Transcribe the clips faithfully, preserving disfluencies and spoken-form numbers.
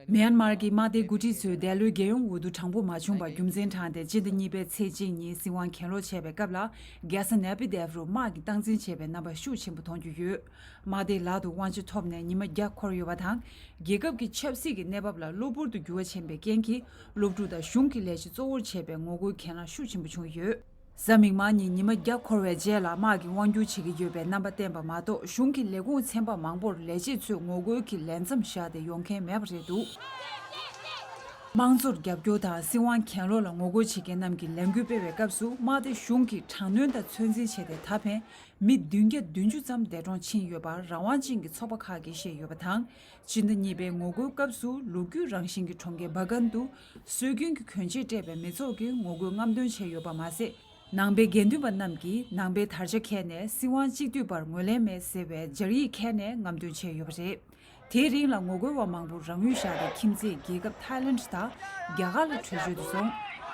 མེན་མར་གྱི་དམག་སྡེའི་འགོ་ཁྲིད་ཚོས་འདས་ལོའི་རྒྱལ་ཡོངས་འོས་བསྡུ་དྲང་པོ་མ་བྱུང་བར་རྒྱུ་མཚན་དྲངས་ཏེ། སྤྱི་ཟླ་གཉིས་པའི་ཚེས་གཅིག་ཉིན་སྲིད་དབང་གྱེན་ལོག་བྱས་པའི་སྐབས་ལ། རྒྱལ་ས་ནེ་པི་དེབ་རུ་དམག་གིས་སྟངས་འཛིན་བྱས་པའི་རྣམ་པ་ཤུགས་ཆེན་པོ་མཐོང་རྒྱུ་ཡོད། དམག་སྡེའི་ལག་ཏུ་དབང་ཆ་ཐོབ་ནས་ཉི་མ་བརྒྱ་འཁོར་ཡོད་པ་དང་། རྒྱལ་ཁབ་ཀྱི་ཆབ་སྲིད་ཀྱི་གནས་བབ་ལ་གློ་བུར་དུ་འགྱུར་བ་ཕྱིན་པའི་རྐྱེན་གྱིས། སློབ་ཕྲུག་དང་གཞུང་གི་ལས་བྱེད་གཙོ་བོར་བྱས་པའི་ངོ་རྒོལ་གྱེན་ལངས་ཤུགས་ཆེན་པོ་བྱུང་ཡོད། གཟའ་མིག་དམར་ཉིན་ཉི་མ་བརྒྱ་འཁོར་བའི་རྗེས་ལ། དམག་གིས་དབང་སྒྱུར་བྱེད་ཀྱི་ཡོད་པའི་རྣམ་པ་བསྟན་པ་མ་གཏོགས། གཞུང་གི་ལས་ཁུངས་ཚན་པ་མང་པོར་ལས་བྱེད་ཚོས་ངོ་རྒོལ་གྱི་ལས་མཚམས་བཞག་སྟེ་ཡོང་མཁན་མེད་པ་རེད་འདུག། དམངས་གཙོར་རྒྱབ་སྐྱོར་དང་སྲིད་དབང་གྱེན་ལོག་ལ་ངོ་རྒོལ་བྱེད་མཁན་རྣམས་ཀྱིས་ལས་འགུལ་སྤེལ་བའི་སྐབས་སུ། དམག་སྡེ་གཞུང་གིས་དྲག་གནོན་དང་ཚོད་འཛིན་བྱས་ཏེ། ད་ཕན་མི་བདུན་བརྒྱ་བདུན་ཅུ་ཙམ་འདས་གྲོངས་ཕྱིན་ཡོད་པར་རང་དབང་ཅན་གྱི་ཚོགས་པ་ཁག་གིས་བཤད་ཡོད་པ་དང་། སྤྱི་ཟླ་གཉིས་པའི་ངོ་རྒོལ་སྐབས་སུ། ལོ་རྒྱུས་རང་བཞིན་གྱི་གྲོང་ཁྱེར་སྦ་གན་དུ་སྲོལ་རྒྱུན་གྱི་གྱོན་ཆས་སྤྲས་པའི་མི་ཚོགས་ཀྱིས་ངོ་རྒོལ་རྔམ་སྟོན་བྱས་ཡོད་པ་མ་ཟད། ནང་པའི་དགེ་འདུན་པ་རྣམས་ཀྱིས་ནང་པའི་དར་ཆ་འཁྱེར་ནས། སྲིད་དབང་གཅིག་སྡུད་པར་ངོས་ལེན་མེད་ཟེར་བའི་སྦྱར་ཡིག་འཁྱེར་ནས་རྔམ་སྟོན་བྱས་ཡོད་པ་རེད། དེའི་རིང་ལ་ངོ་རྒོལ་བ་མང་པོ་རང་ཡུལ་བཞག་སྟེ། ཁྱིམ་མཚེས་རྒྱལ་ཁབ་ཐའི་ལེནྜ་དང་རྒྱ་གར་ལ་བྲོས་བྱོལ་དུ་སོང་།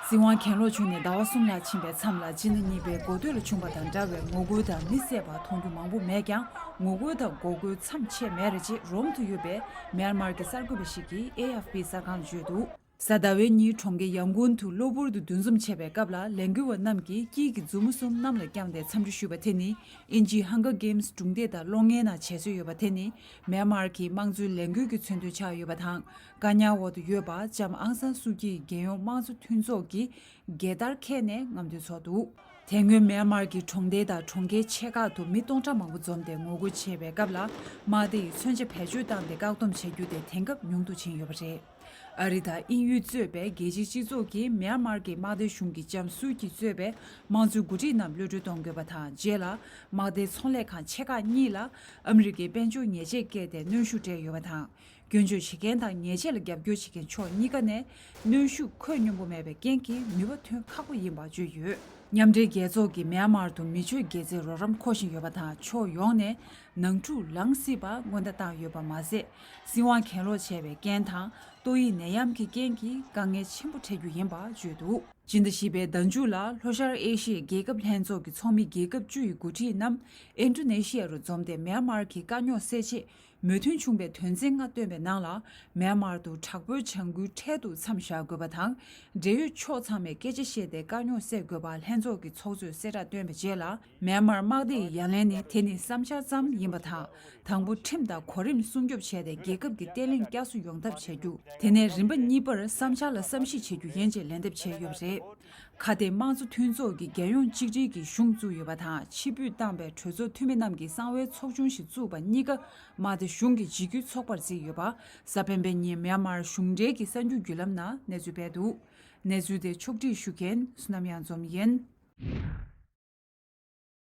སྲིད་དབང་གྱེན་ལོག་བྱུང་ནས་ཟླ་བ་གསུམ་ལྷག་ཕྱིན་པའི་མཚམས་ལ། སྤྱི་ཟླ་གཉིས་པའི་འགོ་སྟོད་ལ་བྱུང་བ་དང་འདྲ་བའི་ངོ་རྒོལ་དང་མི་བསད་པ་མཐོང་རྒྱུ་མང་པོ་མེད་ཀྱང་། ངོ་རྒོལ་དང་འགོག་རྒོལ་མཚམས་ཆད་མེད་རེད་ཅེས་རོམ་དུ་ཡོད་པའི་མེན་མར་གྱི་གསར་འགོད་པ་ཞིག་གིས་ཨེ་ཨེཕ་པི་གསར་ཁང་ལ་བརྗོད་འདུག། གཟའ་ཟླ་བའི་ཉིན་གྲོང་ཁྱེར་ཡང་གུན་དུ་གློ་བུར་དུ་འདུ་འཛོམས་བྱས་པའི་སྐབས་ལ། ལས་འགུལ་བ་རྣམས་ཀྱིས་དཀྱིལ་གྱི་མཛུབ་མོ་གསུམ་གནམ་ལ་བརྐྱངས་ཏེ་འཚམས་འདྲི་ཞུས་པ་དེ་ནི། དབྱིན་ཇིའི་Hunger Games སྒྲུང་སྡེ་དང་གློག་བརྙན་ནང་བྱས་སྲོལ་ཡོད་པ་དེ་ནི། མེན་མར་གྱི་དམངས་གཙོའི་ལས་འགུལ་གྱི་མཚོན་དོན་ཆགས་ཡོད་པ་དང་། བཀག་ཉར་འོག་ཏུ་ཡོད་པ་ལྕམ་ཨང་སན་སུའུ་ཀྱིས་རྒྱལ་ཡོངས་དམངས་གཙོ་མཐུན་ཚོགས་ཀྱི་རྒྱལ་དར་འཁྱེར་ནས་རྔམ་སྟོན་ཚོགས་འདུག། དེ་སྔོན་མེན་མར་གྱི་གྲོང་སྡེ་དང་གྲོང་ཁྱེར་ཆེ་ཁག་ཏུ་མི་སྟོང་ཕྲག་མང་པོ་འཛོམས་ཏེ་ངོ་རྒོལ་བྱས་པའི་སྐབས་ལ། དམག་སྡེ་ཡིས་མཚོན་ཆ་བེད་སྤྱོད་བཏང་སྟེ་བཀག་སྡོམ་བྱ་རྒྱུ་དེ་དེང་སྐབས་ཉུང་དུ་ཕྱིན་ཡོད་པ་རེད། ཨ་རི་དང་དབྱིན་ཡུལ་གཙོས་པའི་རྒྱལ་སྤྱིའི་སྤྱི་ཚོགས་ཀྱིས་མེན་མར་གྱི་དམག་སྡེ་གཞུང་གི་ལྕམ་སུའུ་ཀྱིས་གཙོས་པའི་དམངས་གཙོའི་འགོ་ཁྲིད་རྣམས་གློད་གྲོལ་གཏོང་དགོས་པ་དང་། རྗེས་ལ་དམག་སྡེའི་ཚོང་ལས་ཁང་ཆེ་ཁག་གཉིས་ལ་ཨ་མི་རི་ཀའི་དཔལ་འབྱོར་ཉེས་ཆད་བཀལ་ཏེ་གནོན་ཤུགས་སྤྲད་ཡོད་པ་དང་། སྐྱོན་བརྗོད་བྱེད་མཁན་དང་ཉེས་ཆད་ལ་རྒྱབ་སྐྱོར་བྱེད་མཁན་ཕྱོགས་གཉིས་ཀ་ནས་གནོན་ཤུགས་ཁོད་སྙོམས་པོ་མེད་པའི་རྐྱེན་གྱིས་ནུས་པ་ཐོན་ཁག་པོ་ཡིན་པ་བརྗོད་ཡོད། མཉམ་འབྲེལ་རྒྱལ་ཚོགས་ཀྱིས་མེན་མར་དུ་མི་ཆོས་དགེ་རྩའི་རོགས་རམ་མཁོ་བཞིན་ཡོད་པ་དང་། ཕྱོགས་ཡོངས་ནས་ནང་འཁྲུག་ལངས་སྲིད་པ་སྔོན་བརྡ་བཏང་ཡོད་པ་མ་ཟད། སྲིད་དབང་གྱེན་ལོག་བྱས་པའི་རྐྱེན་དང་ཏོག་དབྱིབས་ནད་ཡམས་ཀྱི་རྐྱེན་གྱིས་དཀའ་ངལ་ཆེན་པོ་འཕྲད་རྒྱུ་ཡིན་པ་བརྗོད་འདུག། སྤྱི་ཟླ་བཞི་པའི་ཟླ་མཇུག་ལ་ལྷོ་ཤར་ཨེ་ཤི་ཡའི་རྒྱལ་ཁབ་ལྷན་ཚོགས་ཀྱི་ཚོགས་མི་རྒྱལ་ཁབ་བཅུ་ཡི་འགོ་ཁྲིད་རྣམས་ཨིན་ཌོ་ནེ་ཤི་ཡ་རུ་འཛོམས་ཏེ། མེན་མར་གྱི་དཀའ་རྙོག་སེལ་ཆེད་མོས་མཐུན་བྱུང་བའི་དོན་ཚན་ལྔ་བཏོན་པའི་ནང་ལ། མེན་མར་དུ་དྲག་པོའི་བྱ་འགུལ་འཕྲལ་དུ་མཚམས་བཞག་དགོས་པ་དང་། འབྲེལ་ཡོད་ཕྱོགས་ཚང་མས་སྐད་ཆ་བཤད་དེ་དཀའ་རྙོག་སེལ་དགོས་པ་ལྷན་ཚོགས་ཀྱི་ཚོགས་གཙོས་གསལ་བསྒྲགས་བཏོན་པའི་རྗེས་ལ། མེན་མར་དམག་སྡེ་ཡི་ཡ་ལན་ནི། དེ་ནི་བསམ་འཆར་ཙམ་ཡིན་པ་དང་། དང་པོ་ཁྲིམས་དང་གོ་རིམ་སྲུང་སྐྱོབ་བྱས་ཏེ། རྒྱལ་ཁབ་ཀྱི་བརྟན་ལྷིང་བསྐྱར་གསོ་ཡོང་ཐབས་བྱ་རྒྱུ། དེ་ནས་རིམ་པ་གཉིས་པར་བསམ་འཆར་ལ་བསམ་གཞིག་བྱེད་རྒྱུ་ཡིན་ཅེས་ལན་འདེབས་བྱས་ཡོད་པ་རེད། ཁ་ཏའི་དམངས་གཙོ་མཐུན་ཚོགས་ཀྱིས་རྒྱལ་ཡོངས་གཅིག་སྒྲིལ་གྱི་གཞུང་བཙུགས་ཡོད་པ་དང་། ཕྱིར་འབུད་བཏང་བའི་གྲོས་ཚོགས་འཐུས་མི་རྣམས་ཀྱིས་གསང་བའི་ཚོགས་ཆུང་ཞིག་བཙུགས་པ་གཉིས་ཀ་དམག་སྡེ་གཞུང་གི་འཇིགས་སྐུལ་ཚོགས་པར་བརྩིས་ཡོད་པ། གཟའ་སྤེན་པའི་ཉིན་མེན་མར་གཞུང་འབྲེལ་གྱི་གསར་འགྱུར་བརྒྱུད་ལམ་ནང་གནས་ཚུལ་སྤེལ་འདུག། གནས་ཚུལ་དེ་ཕྱོགས་སྒྲིག་ཞུ་མཁན་བསོད་ནམས་གཡང་འཛོམས་ཡིན།